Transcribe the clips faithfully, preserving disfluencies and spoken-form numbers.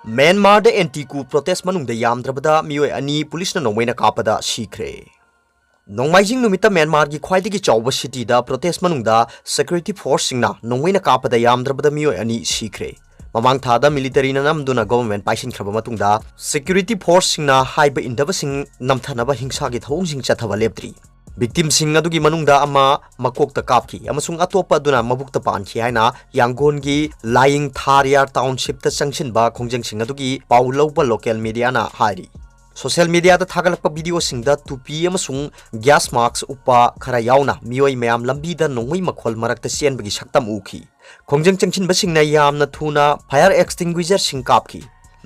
ꯃ꯭ꯌꯥꯟꯃꯥꯔꯗ anti ꯀꯨ protest ꯃꯅꯨꯡꯗ ꯌꯥꯝꯗ꯭ꯔꯕꯗ ꯃꯤꯑꯣꯏ ꯑꯅꯤ ꯄꯨꯂꯤꯁꯅ ꯅꯣꯡꯃꯩꯅ ꯀꯥꯞꯄꯗ ꯁꯤꯈ꯭ꯔꯦ꯫ ꯅꯣꯡꯃꯥꯏꯖꯤꯡ ꯅꯨꯃꯤꯠꯇ ꯃ꯭ꯌꯥꯟꯃꯥꯔꯒꯤ ꯈ꯭ꯋꯥꯏꯗꯒꯤ ꯆꯥꯎꯕ ꯁꯤꯇꯤꯗ ꯄ꯭ꯔꯣꯇꯦꯁ ꯃꯅꯨꯡꯗ ꯁꯦꯀ꯭ꯌꯨꯔꯤꯇꯤ ꯐꯣꯔꯁꯁꯤꯡꯅ ꯅꯣꯡꯃꯩꯅ ꯀꯥꯞꯄꯗ ꯌꯥꯝꯗ꯭ꯔꯕꯗ ꯃꯤꯑꯣꯏ ꯑꯅꯤ ꯁꯤꯈ꯭ꯔꯦ꯫ ꯃꯃꯥꯡ ꯊꯥꯗ ꯃꯤꯂꯤꯇꯔꯤꯅ ꯅꯝꯗꯨꯅ ꯒꯣꯚꯔꯟꯃꯦꯟꯠ ꯄꯥꯏꯁꯤꯟꯈ꯭ꯔꯕ ꯃꯇꯨꯡꯗ ꯁꯦꯀ꯭ꯌꯨꯔꯤꯇꯤ ꯐꯣꯔꯁꯁꯤꯡꯅ ꯍꯥꯏꯕ ꯏꯟꯗꯕꯁꯤꯡ ꯅꯝꯊꯅꯕ ꯍꯤꯡꯁꯥꯒꯤ ꯊꯧꯑꯣꯡꯁꯤꯡ ꯆꯠꯊꯕ ꯂꯦꯞꯇ꯭ꯔꯤ꯫ ꯚꯤꯛꯇꯤꯝꯁꯤꯡ ꯑꯗꯨꯒꯤ ꯃꯅꯨꯡꯗ ꯑꯃ ꯃꯀꯣꯛꯇ ꯀꯥꯞꯈꯤ ꯑꯃꯁꯨꯡ ꯑꯇꯣꯞꯄ ꯑꯗꯨꯅ ꯃꯕꯨꯛꯇ ꯄꯥꯟꯈꯤ ꯍꯥꯏꯅ ꯌꯥꯡꯒꯣꯟꯒꯤ ꯂꯥꯏꯌꯤꯡ ꯊꯥꯔꯤꯌꯥꯔ ꯇꯥꯎꯟꯁꯤꯞꯇ ꯆꯪꯁꯤꯟꯕ ꯈꯣꯡꯖꯪꯁꯤꯡ ꯑꯗꯨꯒꯤ ꯄꯥꯎ ꯂꯧꯕ ꯂꯣꯀꯦꯜ ꯃꯤꯗꯤꯌꯥꯅ ꯍꯥꯏꯔꯤ꯫ ꯁꯣꯁꯤꯌꯦꯜ ꯃꯤꯗꯤꯌꯥꯗ ꯊꯥꯒꯠꯂꯛꯄ ꯚꯤꯗꯤꯑꯣꯁꯤꯡꯗ ꯇꯨꯄꯤ ꯑꯃꯁꯨꯡ ꯒ꯭ꯌꯥꯁ ꯃꯥꯛꯁ ꯎꯞꯄ ꯈꯔ ꯌꯥꯎꯅ ꯃꯤꯑꯣꯏ ꯃꯌꯥꯝ ꯂꯝꯕꯤꯗ ꯅꯣꯡꯃꯩ ꯃꯈꯣꯜ ꯃꯔꯛꯇ ꯆꯦꯟꯕꯒꯤ ꯁꯛꯇꯝ ꯎꯈꯤ꯫ ꯈꯣꯡꯖꯪ ꯆꯪꯁꯤꯟꯕꯁꯤꯡꯅ ꯌꯥꯝꯅ ꯊꯨꯅ ꯐꯥꯌꯔ ꯑꯦꯛꯁꯇꯤꯡꯒ꯭ꯋꯤꯁꯔꯁꯤꯡ ꯀꯥꯞꯈꯤ꯫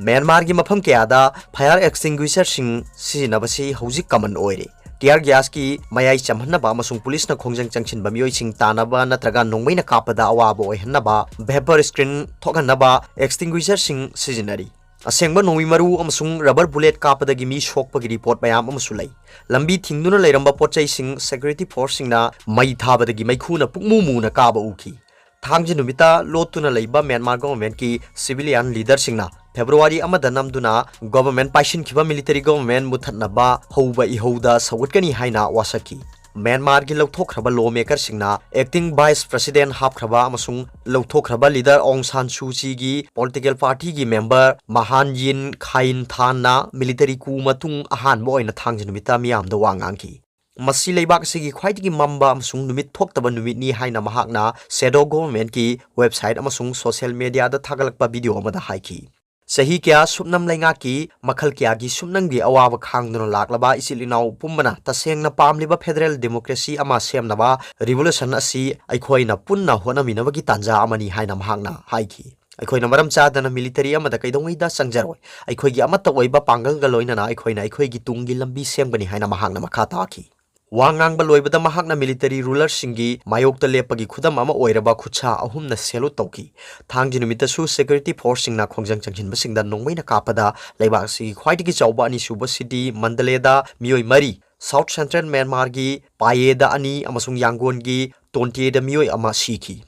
ꯃ꯭ꯌꯥꯟꯃꯥꯔꯒꯤ ꯃꯐꯝ ꯀꯌꯥꯗ ꯐꯥꯌꯔ ꯑꯦꯛꯁꯇꯤꯡꯒ꯭ꯋꯤꯁꯔꯁꯤꯡ ꯁꯤꯖꯤꯟꯅꯕꯁꯤ ꯍꯧꯖꯤꯛ ꯀꯃꯟ ꯑꯣꯏꯔꯦ꯫ ꯇꯤꯌꯥꯔ ꯒ꯭ꯌꯥꯁꯀꯤ ꯃꯌꯥꯏ ꯆꯝꯍꯟꯅꯕ ꯑꯃꯁꯨꯡ ꯄꯨꯂꯤꯁꯅ ꯈꯣꯡꯖꯪ ꯆꯪꯁꯤꯟꯕ ꯃꯤꯑꯣꯏꯁꯤꯡ ꯇꯥꯟꯅꯕ ꯅꯠꯇ꯭ꯔꯒ ꯅꯣꯡꯃꯩꯅ ꯀꯥꯞꯄꯗ ꯑꯋꯥꯕ ꯑꯣꯏꯍꯟꯅꯕ ꯚꯦꯄꯔ ꯁ꯭ꯀ꯭ꯔꯤꯟ ꯊꯣꯛꯍꯟꯅꯕ ꯑꯦꯛꯁꯇꯤꯡꯒ꯭ꯋꯤꯁꯔꯁꯤꯡ ꯁꯤꯖꯤꯟꯅꯔꯤ꯫ ꯑꯁꯦꯡꯕ ꯅꯣꯡꯃꯩ ꯃꯔꯨ ꯑꯃꯁꯨꯡ ꯔꯕꯔ ꯕꯨꯂꯦꯠ ꯀꯥꯞꯄꯗꯒꯤ ꯃꯤ ꯁꯣꯛꯄꯒꯤ ꯔꯤꯄꯣꯔꯠ ꯃꯌꯥꯝ ꯑꯃꯁꯨ ꯂꯩ꯫ ꯂꯝꯕꯤ ꯊꯤꯡꯗꯨꯅ ꯂꯩꯔꯝꯕ ꯄꯣꯠ ꯆꯩꯁꯤꯡ ꯁꯦꯀ꯭ꯌꯨꯔꯤꯇꯤ ꯐꯣꯔꯁꯁꯤꯡꯅ ꯃꯩ ꯊꯥꯕꯗꯒꯤ ꯃꯩꯈꯨꯅ ꯄꯨꯡꯃꯨ ꯃꯨꯅ ꯀꯥꯕ ꯎꯈꯤ꯫ ꯊꯥꯡꯖ ꯅꯨꯃꯤꯠꯇ ꯂꯣꯠꯇꯨꯅ ꯂꯩꯕ ꯃ꯭ꯌꯥꯟꯃꯥꯔ ꯒꯣꯚꯔꯟꯃꯦꯟꯠꯀꯤ ꯁꯤꯚꯤꯂꯤꯌꯟ ꯂꯤꯗꯔꯁꯤꯡꯅ ꯐꯦꯕ꯭ꯔꯨꯋꯥꯔꯤ ꯑꯃꯗ ꯅꯝꯗꯨꯅ ꯒꯣꯚꯔꯟꯃꯦꯟꯠ ꯄꯥꯏꯁꯤꯟꯈꯤꯕ ꯃꯤꯂꯤꯇꯔꯤ ꯒꯣꯚꯔꯟꯃꯦꯟꯠ ꯃꯨꯠꯊꯠꯅꯕ ꯍꯧꯕ ꯏꯍꯧꯗ ꯁꯧꯒꯠꯀꯅꯤ ꯍꯥꯏꯅ ꯋꯥꯁꯛꯈꯤ꯫ ꯃ꯭ꯌꯥꯟꯃꯥꯔꯒꯤ ꯂꯧꯊꯣꯛꯈ꯭ꯔꯕ ꯂꯣ ꯃꯦꯀꯔꯁꯤꯡꯅ ꯑꯦꯛꯇꯤꯡ ꯚꯥꯏꯁ ꯄ꯭ꯔꯦꯁꯤꯗꯦꯟꯠ ꯍꯥꯞꯈ꯭ꯔꯕ ꯑꯃꯁꯨꯡ ꯂꯧꯊꯣꯛꯈ꯭ꯔꯕ ꯂꯤꯗꯔ ꯑꯣꯡ ꯁꯥꯟ ꯁꯨ ꯆꯤꯒꯤ ꯄꯣꯂꯤꯇꯤꯀꯦꯜ ꯄꯥꯔꯇꯤꯒꯤ ꯃꯦꯝꯕꯔ ꯃꯍꯥꯟ ꯌꯤꯟ ꯈꯥꯏꯟ ꯊꯥꯟꯅ ꯃꯤꯂꯤꯇꯔꯤ ꯀꯨ ꯃꯇꯨꯡ ꯑꯍꯥꯟꯕ ꯑꯣꯏꯅ ꯊꯥꯡꯖ ꯅꯨꯃꯤꯠꯇ ꯃꯤꯌꯥꯝꯗ ꯋꯥ ꯉꯥꯡꯈꯤ꯫ ꯃꯁꯤ ꯂꯩꯕꯥꯛ ꯑꯁꯤꯒꯤ ꯈ꯭ꯋꯥꯏꯗꯒꯤ ꯃꯝꯕ ꯑꯃꯁꯨꯡ ꯅꯨꯃꯤꯠ ꯊꯣꯛꯇꯕ ꯅꯨꯃꯤꯠꯅꯤ ꯍꯥꯏꯅ ꯃꯍꯥꯛꯅ ꯁꯦꯗꯣ ꯒꯣꯚꯔꯟꯃꯦꯟꯠꯀꯤ ꯋꯦꯕꯁꯥꯏꯠ ꯑꯃꯁꯨꯡ ꯁꯣꯁꯤꯌꯦꯜ ꯃꯤꯗꯤꯌꯥꯗ ꯊꯥꯒꯠꯂꯛꯄ ꯚꯤꯗꯤꯑꯣ ꯑꯃꯗ ꯍꯥꯏꯈꯤ꯫ ꯆꯍꯤ ꯀꯌꯥ ꯁꯨꯞꯅꯝ ꯂꯩꯉꯥꯛꯀꯤ ꯃꯈꯜ ꯀꯌꯥꯒꯤ ꯁꯨꯞꯅꯝꯒꯤ ꯑꯋꯥꯕ ꯈꯥꯡꯗꯨꯅ ꯂꯥꯛꯂꯕ ꯏꯆꯤꯜ ꯏꯅꯥꯎ ꯄꯨꯝꯕꯅ ꯇꯁꯦꯡꯅ ꯄꯥꯝꯂꯤꯕ ꯐꯦꯗꯔꯦꯜ ꯗꯦꯃꯣꯀ꯭ꯔꯦꯁꯤ ꯑꯃ ꯁꯦꯝꯅꯕ ꯔꯤꯚꯣꯂꯨꯁꯟ ꯑꯁꯤ ꯑꯩꯈꯣꯏꯅ ꯄꯨꯟꯅ ꯍꯣꯠꯅꯃꯤꯟꯅꯕꯒꯤ ꯇꯥꯟꯖꯥ ꯑꯃꯅꯤ ꯍꯥꯏꯅ ꯃꯍꯥꯛꯅ ꯍꯥꯏꯈꯤ꯫ ꯑꯩꯈꯣꯏꯅ ꯃꯔꯝ ꯆꯥꯗꯅ ꯃꯤꯂꯤꯇꯔꯤ ꯑꯃꯗ ꯀꯩꯗꯧꯉꯩꯗ ꯆꯪꯖꯔꯣꯏ꯫ ꯑꯩꯈꯣꯏꯒꯤ ꯑꯃꯠꯇ ꯑꯣꯏꯕ ꯄꯥꯡꯒꯜꯒ ꯂꯣꯏꯅꯅ ꯑꯩꯈꯣꯏꯅ ꯑꯩꯈꯣꯏꯒꯤ ꯇꯨꯡꯒꯤ ꯂꯝꯕꯤ ꯁꯦꯝꯒꯅꯤ ꯍꯥꯏꯅ ꯃꯍꯥꯛꯅ ꯃꯈꯥ ꯇꯥꯈꯤ꯫ ꯋꯥ ꯉꯥꯡꯕ ꯂꯣꯏꯕꯗ ꯃꯍꯥꯛꯅ ꯃꯤꯂꯤꯇꯔꯤ ꯔꯨꯂꯔꯁꯤꯡꯒꯤ ꯃꯥꯌꯣꯛꯇ ꯂꯦꯞꯄꯒꯤ ꯈꯨꯗꯝ ꯑꯃ ꯑꯣꯏꯔꯕ ꯈꯨꯠꯁꯥ ꯑꯍꯨꯝꯅ ꯁꯦꯂꯨꯠ ꯇꯧꯈꯤ꯫ ꯊꯥꯡꯖ ꯅꯨꯃꯤꯠꯇꯁꯨ ꯁꯦꯀ꯭ꯌꯨꯔꯤꯇꯤ ꯐꯣꯔꯁꯁꯤꯡꯅ ꯈꯣꯡꯖꯪ ꯆꯪꯁꯤꯟꯕꯁꯤꯡꯗ ꯅꯣꯡꯃꯩꯅ ꯀꯥꯞꯄꯗ ꯂꯩꯕꯥꯛ ꯑꯁꯤꯒꯤ ꯈ꯭ꯋꯥꯏꯗꯒꯤ ꯆꯥꯎꯕ ꯑꯅꯤꯁꯨꯕ ꯁꯤꯇꯤ ꯃꯟꯗꯂꯦꯗ ꯃꯤꯑꯣꯏ ꯃꯔꯤ, ꯁꯥꯎꯠ ꯁꯦꯟꯇ꯭ꯔꯦꯜ ꯃ꯭ꯌꯥꯟꯃꯥꯔꯒꯤ ꯄꯥꯌꯦꯗ ꯑꯅꯤ ꯑꯃꯁꯨꯡ ꯌꯥꯡꯒꯣꯟꯒꯤ ꯇꯣꯟꯇꯦꯗ ꯃꯤꯑꯣꯏ ꯑꯃ ꯁꯤꯈꯤ꯫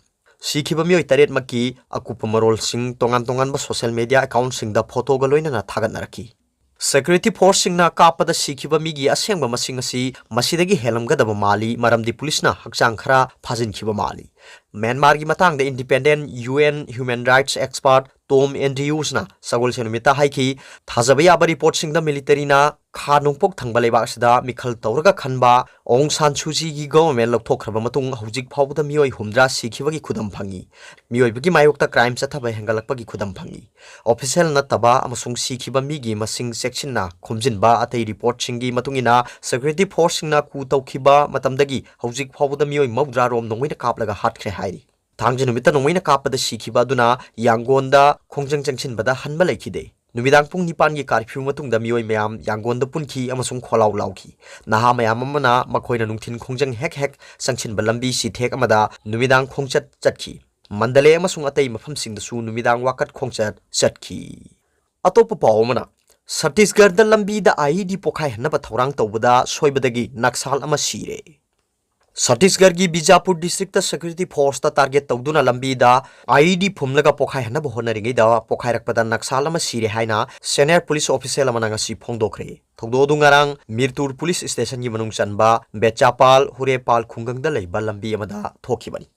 ꯁꯤꯈꯤꯕ ꯃꯤꯑꯣꯏ ꯇꯔꯦꯠꯃꯛꯀꯤ ꯑꯀꯨꯞꯄ ꯃꯔꯣꯜꯁꯤꯡ ꯇꯣꯉꯥꯟ ꯇꯣꯉꯥꯟꯕ social media accountꯁꯤꯡꯗ photoꯒ ꯂꯣꯏꯅꯅ ꯊꯥꯒꯠꯅꯔꯛꯈꯤ꯫ Security forceꯁꯤꯡꯅ ꯀꯥꯞꯄꯗ ꯁꯤꯈꯤꯕ ꯃꯤꯒꯤ ꯑꯁꯦꯡꯕ ꯃꯁꯤꯡ ꯑꯁꯤ ꯃꯁꯤꯗꯒꯤ ꯍꯦꯜꯂꯝꯒꯗꯕ ꯃꯥꯜꯂꯤ, ꯃꯔꯝꯗꯤ ꯄꯨꯂꯤꯁꯅ ꯍꯛꯆꯥꯡ ꯈꯔ ꯐꯥꯖꯤꯟꯈꯤꯕ ꯃꯥꯜꯂꯤ꯫ ꯃ꯭ꯌꯥꯟꯃꯥꯔꯒꯤ ꯃꯇꯥꯡꯗ independent U N human rights expert Tom Andrewsꯅ ꯁꯒꯣꯜꯁꯦꯟ ꯅꯨꯃꯤꯠꯇ ꯍꯥꯏꯈꯤ, ꯊꯥꯖꯕ ꯌꯥꯕ reportꯁꯤꯡꯗ militaryꯅ ꯈꯥ ꯅꯣꯡꯄꯣꯛ ꯊꯪꯕ ꯂꯩꯕꯥꯛ ꯑꯁꯤꯗ ꯃꯤꯈꯜ ꯇꯧꯔꯒ ꯈꯟꯕ ꯑꯣꯡ ꯁꯥꯟ ꯁꯨ ꯆꯤꯒꯤ government ꯂꯧꯊꯣꯛꯈ꯭ꯔꯕ ꯃꯇꯨꯡ ꯍꯧꯖꯤꯛ ꯐꯥꯎꯕꯗ ꯃꯤꯑꯣꯏ ꯍꯨꯝꯗ꯭ꯔꯥ ꯁꯤꯈꯤꯕꯒꯤ ꯈꯨꯗꯝ ꯐꯪꯉꯤ꯫ ꯃꯤꯑꯣꯏꯕꯒꯤ ꯃꯥꯌꯣꯛꯇ crime ꯆꯠꯊꯕ ꯍꯦꯟꯒꯠꯂꯛꯄꯒꯤ ꯈꯨꯗꯝ ꯐꯪꯉꯤ꯫ Official ꯅꯠꯇꯕ ꯑꯃꯁꯨꯡ ꯁꯤꯈꯤꯕ ꯃꯤꯒꯤ ꯃꯁꯤꯡ ꯆꯦꯛꯁꯤꯟꯅ ꯈꯣꯝꯖꯤꯟꯕ ꯑꯇꯩ reportꯁꯤꯡꯒꯤ ꯃꯇꯨꯡ ꯏꯟꯅ, security forceꯁꯤꯡꯅ coup ꯇꯧꯈꯤꯕ ꯃꯇꯝꯗꯒꯤ ꯍꯧꯖꯤꯛ ꯐꯥꯎꯕꯗ ꯃꯤꯑꯣꯏ ꯃꯧꯗ꯭ꯔꯥ ꯔꯣꯝ ꯅꯣꯡꯃꯩꯅ ꯀꯥꯞꯂꯒ ꯍꯥꯠꯈ꯭ꯔꯦ ꯍꯥꯏꯔꯤ꯫ ꯊꯥꯡꯖ ꯅꯨꯃꯤꯠꯇ ꯅꯣꯡꯃꯩꯅ ꯀꯥꯞꯄꯗ ꯁꯤꯈꯤꯕ ꯑꯗꯨꯅ ꯌꯥꯡꯒꯣꯟꯗ ꯈꯣꯡꯖꯪ ꯆꯪꯁꯤꯟꯕꯗ ꯍꯟꯕ ꯂꯩꯈꯤꯗꯦ꯫ ꯅꯨꯃꯤꯗꯥꯡ ꯄꯨꯡ ꯅꯤꯄꯥꯟꯒꯤ curfew ꯃꯇꯨꯡꯗ ꯃꯤꯑꯣꯏ ꯃꯌꯥꯝ ꯌꯥꯡꯒꯣꯟꯗ ꯄꯨꯟꯈꯤ ꯑꯃꯁꯨꯡ ꯈꯣꯜꯂꯥꯎ ꯂꯥꯎꯈꯤ꯫ ꯅꯍꯥ ꯃꯌꯥꯝ ꯑꯃꯅ ꯃꯈꯣꯏꯅ ꯅꯨꯡꯊꯤꯜ ꯈꯣꯡꯖꯪ ꯍꯦꯛ ꯍꯦꯛ ꯆꯪꯁꯤꯟꯕ ꯂꯝꯕꯤ ꯁꯤꯊꯦꯛ ꯑꯃꯗ ꯅꯨꯃꯤꯗꯥꯡ ꯈꯣꯡꯆꯠ ꯆꯠꯈꯤ꯫ ꯃꯟꯗꯂꯦ ꯑꯃꯁꯨꯡ ꯑꯇꯩ ꯃꯐꯝꯁꯤꯡꯗꯁꯨ ꯅꯨꯃꯤꯗꯥꯡ ꯋꯥꯀꯠ ꯈꯣꯡꯆꯠ ꯆꯠꯈꯤ꯫ ꯑꯇꯣꯞꯄ ꯄꯥꯎ ꯑꯃꯅ, ꯁꯠꯇꯤꯁꯒꯔꯗ ꯂꯝꯕꯤꯗ I E D ꯄꯣꯈꯥꯏꯍꯟꯅꯕ ꯊꯧꯔꯥꯡ ꯇꯧꯕꯗ ꯁꯣꯏꯕꯗꯒꯤ ꯅꯛꯁꯥꯜ ꯑꯃ ꯁꯤꯔꯦ꯫ ꯁꯠꯇꯤꯁꯒꯔꯒꯤ ꯕꯤꯖꯥꯄꯨꯔ districtꯇ security forceꯇ target ꯇꯧꯗꯨꯅ ꯂꯝꯕꯤꯗ I E D ꯐꯨꯝꯂꯒ ꯄꯣꯈꯥꯏꯍꯟꯅꯕ ꯍꯣꯠꯅꯔꯤꯉꯩꯗ ꯄꯣꯈꯥꯏꯔꯛꯄꯗ ꯅꯛꯁꯥꯜ ꯑꯃ ꯁꯤꯔꯦ ꯍꯥꯏꯅ senior police official ꯑꯃꯅ ꯉꯁꯤ ꯐꯣꯡꯗꯣꯛꯈ꯭ꯔꯦ꯫ ꯊꯧꯗꯣꯛ ꯑꯗꯨ ꯉꯔꯥꯡ ꯃꯤꯔꯇꯨꯔ police stationꯒꯤ ꯃꯅꯨꯡ ꯆꯟꯕ ꯕꯦꯆꯥꯄꯥꯜ ꯍꯨꯔꯦꯄꯥꯜ ꯈꯨꯡꯒꯪꯗ ꯂꯩꯕ ꯂꯝꯕꯤ ꯑꯃꯗ ꯊꯣꯛꯈꯤꯕꯅꯤ꯫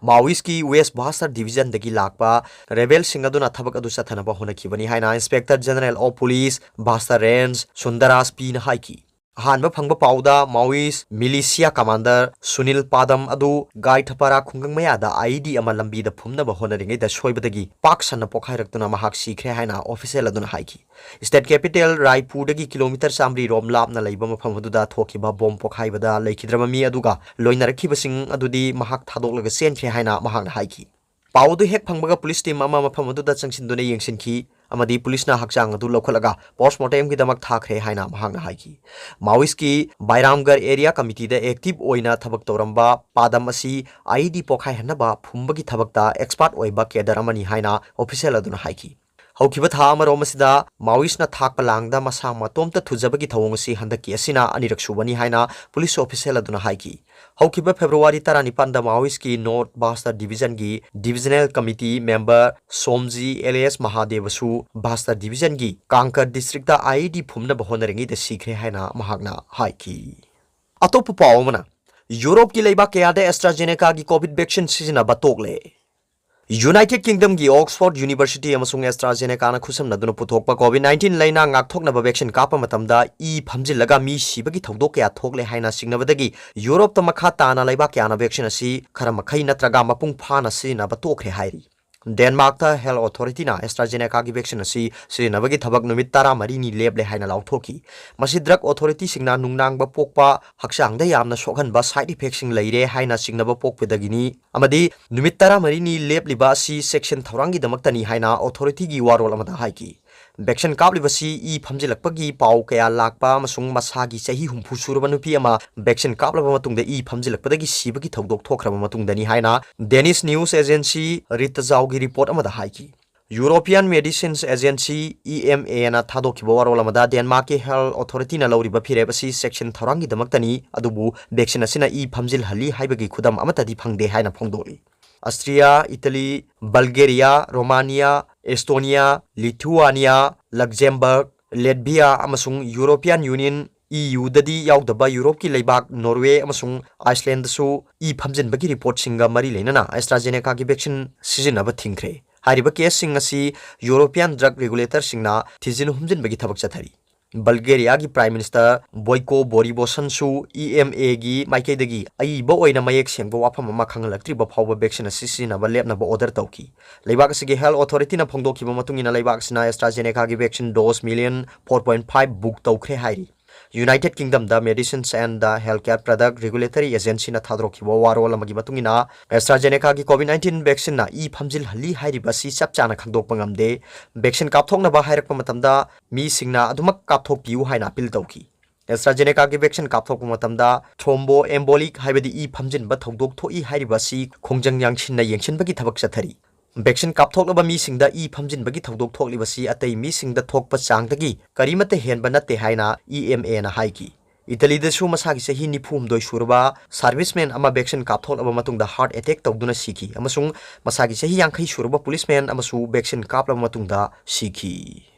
Maoistꯀꯤ West Bastar divisionꯗꯒꯤ ꯂꯥꯛꯄ rebelꯁꯤꯡ ꯑꯗꯨꯅ ꯊꯕꯛ ꯑꯗꯨ ꯆꯠꯊꯅꯕ ꯍꯣꯠꯅꯈꯤꯕꯅꯤ ꯍꯥꯏꯅ Inspector General of Police Bastar Range ꯁꯨꯟꯗꯔꯥꯖ ꯄꯤꯅ ꯍꯥꯏꯈꯤ꯫ ꯑꯍꯥꯟꯕ ꯐꯪꯕ ꯄꯥꯎꯗ Maoist militia commander ꯁꯨꯅꯤꯜ ꯄꯥꯗꯝ ꯑꯗꯨ ꯒꯥꯏꯊꯄꯥꯔꯥ ꯈꯨꯡꯒꯪ ꯃꯌꯥꯗ I E D ꯑꯃ ꯂꯝꯕꯤꯗ ꯐꯨꯝꯅꯕ ꯍꯣꯠꯅꯔꯤꯉꯩꯗ ꯁꯣꯏꯕꯗꯒꯤ ꯄꯥꯛ ꯁꯟꯅ ꯄꯣꯈꯥꯏꯔꯛꯇꯨꯅ ꯃꯍꯥꯛ ꯁꯤꯈ꯭ꯔꯦ ꯍꯥꯏꯅ official ꯑꯗꯨꯅ ꯍꯥꯏꯈꯤ꯫ State capital ꯔꯥꯏꯄꯨꯔꯗꯒꯤ kilometre ꯆꯥꯃꯔꯤ ꯔꯣꯝ ꯂꯥꯞꯅ ꯂꯩꯕ ꯃꯐꯝ ꯑꯗꯨꯗ ꯊꯣꯛꯈꯤꯕ bomb ꯄꯣꯈꯥꯏꯕꯗ ꯂꯩꯈꯤꯗ꯭ꯔꯕ ꯃꯤ ꯑꯗꯨꯒ ꯂꯣꯏꯅꯔꯛꯈꯤꯕꯁꯤꯡ ꯑꯗꯨꯗꯤ ꯃꯍꯥꯛ ꯊꯥꯗꯣꯛꯂꯒ ꯆꯦꯟꯈ꯭ꯔꯦ ꯍꯥꯏꯅ ꯃꯍꯥꯛꯅ ꯍꯥꯏꯈꯤ꯫ ꯄꯥꯎ ꯑꯗꯨ ꯍꯦꯛ ꯐꯪꯕꯒ police team ꯑꯃ ꯃꯐꯝ ꯑꯗꯨꯗ ꯆꯪꯁꯤꯟꯗꯨꯅ ꯌꯦꯡꯁꯤꯟꯈꯤ ꯑꯃꯗꯤ ꯄꯨꯂꯤꯁꯅ ꯍꯛꯆꯥꯡ ꯑꯗꯨ ꯂꯧꯈꯠꯂꯒ post mortemꯒꯤꯗꯃꯛ ꯊꯥꯈ꯭ꯔꯦ ꯍꯥꯏꯅ ꯃꯍꯥꯛꯅ ꯍꯥꯏꯈꯤ꯫ Maoistꯀꯤ Bairamgarh Area Committeeꯗ active ꯑꯣꯏꯅ ꯊꯕꯛ ꯇꯧꯔꯝꯕ ꯄꯥꯗꯝ ꯑꯁꯤ I E D ꯄꯣꯈꯥꯏꯍꯟꯅꯕ ꯐꯨꯝꯕꯒꯤ ꯊꯕꯛꯇ expert ꯑꯣꯏꯕ cadre ꯑꯃꯅꯤ ꯍꯥꯏꯅ official ꯑꯗꯨꯅ ꯍꯥꯏꯈꯤ꯫ ꯍꯧꯈꯤꯕ ꯊꯥ ꯑꯃꯔꯣꯝ ꯑꯁꯤꯗ Maoistꯅ ꯊꯥꯛꯄ ꯂꯥꯡꯗ ꯃꯁꯥ ꯃꯇꯣꯝꯇ ꯊꯨꯖꯕꯒꯤ ꯊꯧꯑꯣꯡ ꯑꯁꯤ ꯍꯟꯗꯛꯀꯤ ꯑꯁꯤꯅ ꯑꯅꯤꯔꯛ ꯁꯨꯕꯅꯤ ꯍꯥꯏꯅ police official ꯑꯗꯨꯅ ꯍꯥꯏꯈꯤ꯫ ꯍꯧꯈꯤꯕ February ꯇꯔꯥꯅꯤꯄꯥꯟꯗ Maoist ꯀꯤ North Bastar Division ꯒꯤ Divisional Committee member ꯁꯣꯝꯖꯤ alias ꯃꯍꯥꯗꯦꯕꯁꯨ Bastar Division ꯒꯤ ꯀꯥꯡꯀꯔ district ꯇ I E D ꯐꯨꯝꯅꯕ ꯍꯣꯠꯅꯔꯤꯉꯩꯗ ꯁꯤꯈ꯭ꯔꯦ ꯍꯥꯏꯅ ꯃꯍꯥꯛꯅ ꯍꯥꯏꯈꯤ꯫ ꯑꯇꯣꯞꯄ ꯄꯥꯎ ꯑꯃꯅ, ꯌꯨꯔꯣꯞꯀꯤ ꯂꯩꯕꯥꯛ ꯀꯌꯥꯗ AstraZeneca ꯒꯤ COVID vaccine ꯁꯤꯖꯤꯟꯅꯕ ꯇꯣꯛꯂꯦ꯫ United Kingdom ꯒꯤ Oxford University ꯑꯃꯁꯨꯡ AstraZeneca ꯅ ꯈꯨꯠꯁꯝꯅꯗꯨꯅ ꯄꯨꯊꯣꯛꯄ COVID nineteen ꯂꯩꯅꯥ ꯉꯥꯛꯊꯣꯛꯅꯕ vaccine ꯀꯥꯞꯄ ꯃꯇꯝꯗ ꯏ ꯐꯝꯖꯤꯜꯂꯒ ꯃꯤ ꯁꯤꯕꯒꯤ ꯊꯧꯗꯣꯛ ꯀꯌꯥ ꯊꯣꯛꯂꯦ ꯍꯥꯏꯅ ꯆꯤꯡꯅꯕꯗꯒꯤ ꯌꯨꯔꯣꯞꯇ ꯃꯈꯥ ꯇꯥꯅ ꯂꯩꯕꯥꯛ ꯀꯌꯥꯅ vaccine ꯑꯁꯤ ꯈꯔ ꯃꯈꯩ ꯅꯠꯇ꯭ꯔꯒ ꯃꯄꯨꯡ ꯐꯥꯅ ꯁꯤꯖꯤꯟꯅꯕ ꯇꯣꯛꯈ꯭ꯔꯦ ꯍꯥꯏꯔꯤ꯫ ꯗꯦꯟꯃꯥꯔꯛꯇ health authority ꯅ AstraZeneca ꯒꯤ vaccine ꯑꯁꯤ ꯁꯤꯖꯤꯟꯅꯕꯒꯤ ꯊꯕꯛ ꯅꯨꯃꯤꯠ ꯇꯔꯥꯃꯔꯤꯅꯤ ꯂꯦꯞꯂꯦ ꯍꯥꯏꯅ ꯂꯥꯎꯊꯣꯛꯈꯤ꯫ ꯃꯁꯤ drug authority ꯁꯤꯡꯅ ꯅꯨꯡꯅꯥꯡꯕ ꯄꯣꯛꯄ, ꯍꯛꯆꯥꯡꯗ ꯌꯥꯝꯅ ꯁꯣꯛꯍꯟꯕ side effect ꯁꯤꯡ ꯂꯩꯔꯦ ꯍꯥꯏꯅ ꯆꯤꯡꯅꯕ ꯄꯣꯛꯄꯗꯒꯤꯅꯤ, ꯑꯃꯗꯤ ꯅꯨꯃꯤꯠ ꯇꯔꯥꯃꯔꯤꯅꯤ ꯂꯦꯞꯂꯤꯕ ꯑꯁꯤ section ꯊꯧꯔꯥꯡꯒꯤꯗꯃꯛꯇꯅꯤ ꯍꯥꯏꯅ authority ꯒꯤ ꯋꯥꯔꯣꯜ ꯑꯃꯗ ꯍꯥꯏꯈꯤ꯫ Vaccine ꯀꯥꯞꯂꯤꯕꯁꯤ ꯏ ꯐꯝꯖꯤꯜꯂꯛꯄꯒꯤ ꯄꯥꯎ ꯀꯌꯥ ꯂꯥꯛꯄ ꯑꯃꯁꯨꯡ ꯃꯁꯥꯒꯤ ꯆꯍꯤ ꯍꯨꯝꯐꯨ ꯁꯨꯔꯕ ꯅꯨꯄꯤ ꯑꯃ vaccine ꯀꯥꯞꯂꯕ ꯃꯇꯨꯡꯗ ꯏ ꯐꯝꯖꯤꯜꯂꯛꯄꯗꯒꯤ ꯁꯤꯕꯒꯤ ꯊꯧꯗꯣꯛ ꯊꯣꯛꯈ꯭ꯔꯕ ꯃꯇꯨꯡꯗꯅꯤ ꯍꯥꯏꯅ Danish news agency Ritzau ꯒꯤ report ꯑꯃꯗ ꯍꯥꯏꯈꯤ꯫ European Medicines Agency, E M A ꯅ ꯊꯥꯗꯣꯛꯈꯤꯕ ꯋꯥꯔꯣꯜ ꯑꯃꯗ ꯗꯦꯟꯃꯥꯔꯛꯀꯤ health authority ꯅ ꯂꯧꯔꯤꯕ ꯐꯤꯔꯦꯞ ꯑꯁꯤ section ꯊꯧꯔꯥꯡꯒꯤꯗꯃꯛꯇꯅꯤ, ꯑꯗꯨꯕꯨ vaccine ꯑꯁꯤꯅ ꯏ ꯐꯝꯖꯤꯜꯍꯜꯂꯤ ꯍꯥꯏꯕꯒꯤ ꯈꯨꯗꯝ ꯑꯃꯠꯇꯗꯤ ꯐꯪꯗꯦ ꯍꯥꯏꯅ ꯐꯣꯡꯗꯣꯛꯂꯤ꯫ Austria, Italy, Bulgaria, Romania, Estonia, Lithuania, Luxembourg, Latvia ꯑꯃꯁꯨꯡ European Union, E U ꯗꯗꯤ ꯌꯥꯎꯗꯕ ꯌꯨꯔꯣꯞꯀꯤ ꯂꯩꯕꯥꯛ Norway ꯑꯃꯁꯨꯡ Iceland ꯁꯨ ꯏ ꯐꯝꯖꯤꯟꯕꯒꯤ report ꯁꯤꯡꯒ ꯃꯔꯤ ꯂꯩꯅꯅ AstraZeneca ꯒꯤ vaccine ꯁꯤꯖꯤꯟꯅꯕ ꯊꯤꯡꯈ꯭ꯔꯦ꯫ ꯍꯥꯏꯔꯤꯕ case ꯁꯤꯡ ꯑꯁꯤ European drug regulator ꯁꯤꯡꯅ ꯊꯤꯖꯤꯟ ꯍꯨꯝꯖꯤꯟꯕꯒꯤ ꯊꯕꯛ ꯆꯠꯊꯔꯤ꯫ Bulgaria ꯒꯤ Prime Minister Boyko Boribosan ꯁꯨ E M A ꯒꯤ ꯃꯥꯏꯀꯩꯗꯒꯤ ꯑꯏꯕ ꯑꯣꯏꯅ ꯃꯌꯦꯛ ꯁꯦꯡꯕ ꯋꯥꯐꯝ ꯑꯃ ꯈꯪꯍꯜꯂꯛꯇ꯭ꯔꯤꯕ ꯐꯥꯎꯕ vaccine ꯑꯁꯤ ꯁꯤꯖꯤꯟꯅꯕ ꯂꯦꯞꯅꯕ order ꯇꯧꯈꯤ꯫ ꯂꯩꯕꯥꯛ ꯑꯁꯤꯒꯤ health authority ꯅ ꯐꯣꯡꯗꯣꯛꯈꯤꯕ ꯃꯇꯨꯡ ꯏꯟꯅ, ꯂꯩꯕꯥꯛ ꯑꯁꯤꯅ AstraZeneca ꯒꯤ vaccine dose million four point five book ꯇꯧꯈ꯭ꯔꯦ ꯍꯥꯏꯔꯤ꯫ United Kingdom the Medicines and the Healthcare Product Regulatory Agency ꯅ ꯊꯥꯗꯣꯔꯛꯈꯤꯕ ꯋꯥꯔꯣꯜ ꯑꯃꯒꯤ ꯃꯇꯨꯡ ꯏꯟꯅ, AstraZeneca ꯒꯤ COVID nineteen vaccine ꯅ ꯏ ꯐꯝꯖꯤꯜꯍꯜꯂꯤ ꯍꯥꯏꯔꯤꯕ ꯑꯁꯤ ꯆꯞ ꯆꯥꯅ ꯈꯪꯗꯣꯛꯄ ꯉꯝꯗꯦ꯫ Vaccine ꯀꯥꯞꯊꯣꯛꯅꯕ ꯍꯥꯏꯔꯛꯄ ꯃꯇꯝꯗ ꯃꯤꯁꯤꯡꯅ ꯑꯗꯨꯃꯛ ꯀꯥꯞꯊꯣꯛꯄꯤꯌꯨ ꯍꯥꯏꯅ appeal ꯇꯧꯈꯤ꯫ AstraZeneca ꯒꯤ vaccine ꯀꯥꯞꯊꯣꯛꯄ ꯃꯇꯝꯗ thromboembolic, ꯍꯥꯏꯕꯗꯤ ꯏ ꯐꯝꯖꯤꯟꯕ ꯊꯧꯗꯣꯛ ꯊꯣꯛꯏ ꯍꯥꯏꯔꯤꯕ ꯑꯁꯤ ꯈꯣꯡꯖꯪ ꯌꯥꯡꯁꯤꯟꯅ ꯌꯦꯡꯁꯤꯟꯕꯒꯤ ꯊꯕꯛ ꯆꯠꯊꯔꯤ꯫ Vaccine ꯀꯥꯞꯊꯣꯛꯂꯕ ꯃꯤꯁꯤꯡꯗ ꯏ ꯐꯝꯖꯤꯟꯕꯒꯤ ꯊꯧꯗꯣꯛ ꯊꯣꯛꯂꯤꯕꯁꯤ ꯑꯇꯩ ꯃꯤꯁꯤꯡꯗ ꯊꯣꯛꯄ ꯆꯥꯡꯗꯒꯤ ꯀꯔꯤꯃꯠꯇ ꯍꯦꯟꯕ ꯅꯠꯇꯦ ꯍꯥꯏꯅ E M A ꯅ ꯍꯥꯏꯈꯤ꯫ ꯏꯇꯥꯂꯤꯗꯁꯨ ꯃꯁꯥꯒꯤ ꯆꯍꯤ ꯅꯤꯐꯨ ꯍꯨꯝꯗꯣꯏ ꯁꯨꯔꯕ serviceman ꯑꯃ vaccine ꯀꯥꯞꯊꯣꯛꯂꯕ ꯃꯇꯨꯡꯗ heart attack ꯇꯧꯗꯨꯅ ꯁꯤꯈꯤ, ꯑꯃꯁꯨꯡ ꯃꯁꯥꯒꯤ ꯆꯍꯤ ꯌꯥꯡꯈꯩ ꯁꯨꯔꯕ policeman ꯑꯃꯁꯨ vaccine ꯀꯥꯞꯂꯕ ꯃꯇꯨꯡꯗ ꯁꯤꯈꯤ꯫